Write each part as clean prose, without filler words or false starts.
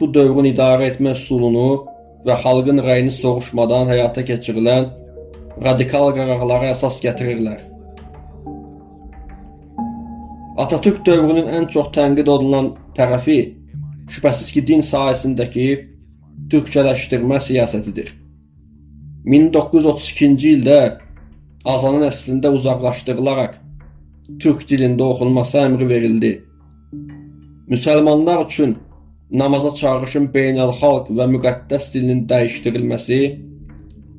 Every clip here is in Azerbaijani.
Bu dövrün idarə etmə üsulunu və xalqın rəyini soruşmadan həyata keçirilən radikal qərarlara əsas gətirirlər. Atatürk dövrünün ən çox tənqid olunan tərəfi şübhəsiz ki, din sahəsindəki türkçələşdirmə siyasətidir. 1932-ci ildə azanın əslində uzaqlaşdırılaraq türk dilində oxunması əmri verildi. Müsəlmanlar üçün namaza çağırışın beynəlxalq və müqəddəs dilinin dəyişdirilməsi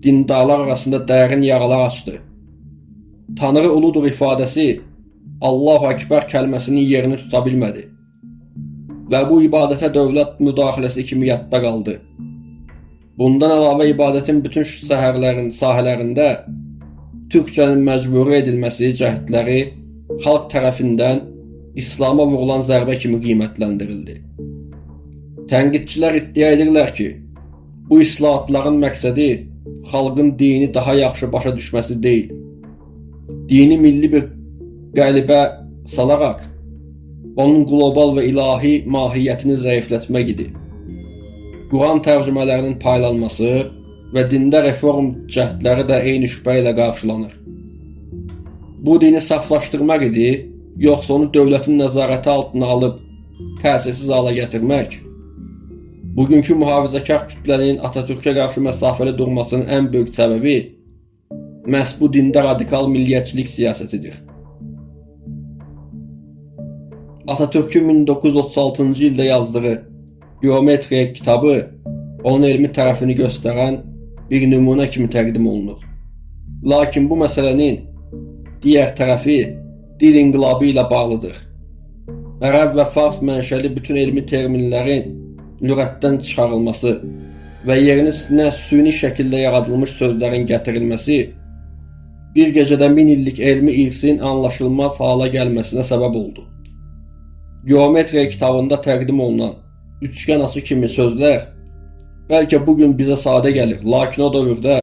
dindarlar arasında dərin yaralar açdı. Tanrı uludur ifadəsi Allahu Əkbər kəlməsinin yerini tuta bilmədi və bu ibadətə dövlət müdaxiləsi kimi yadda qaldı. Bundan əlavə ibadətin bütün sahələrində türkçənin məcburi edilməsi cəhdləri xalq tərəfindən İslama vurulan zərbə kimi qiymətləndirildi. Tənqidçilər iddia edirlər ki, bu islahatların məqsədi xalqın dini daha yaxşı başa düşməsi deyil, dini milli bir qəlibə salaraq onun qlobal və ilahi mahiyyətini zəiflətmək idi. Quran tərcümələrinin paylanması və dində reform cəhdləri də eyni şübhə ilə qarşılanır. Bu dini saflaşdırmaq idi, yoxsa onu dövlətin nəzarəti altına alıb təsirsiz hala gətirmək? Bugünkü mühafizəkar kütlənin Atatürkə qarşı məsafəli durmasının ən böyük səbəbi məhz bu dində radikal milliyyətçilik siyasətidir. Atatürk'ün 1936-cı ildə yazdığı Geometriya kitabı onun elmi tərəfini göstərən bir nümunə kimi təqdim olunur. Lakin bu məsələnin digər tərəfi dil inqilabı ilə bağlıdır. Ərəb və fars mənşəli bütün elmi terminlərin lüğətdən çıxarılması və yerinə süni şəkildə yaradılmış sözlərin gətirilməsi bir gecədə 1000 illik elmi irsin anlaşılmaz hala gəlməsinə səbəb oldu. Geometriya kitabında təqdim olunan üçgen açı kimi sözlər bəlkə bugün bizə sadə gəlir, lakin o dövrdə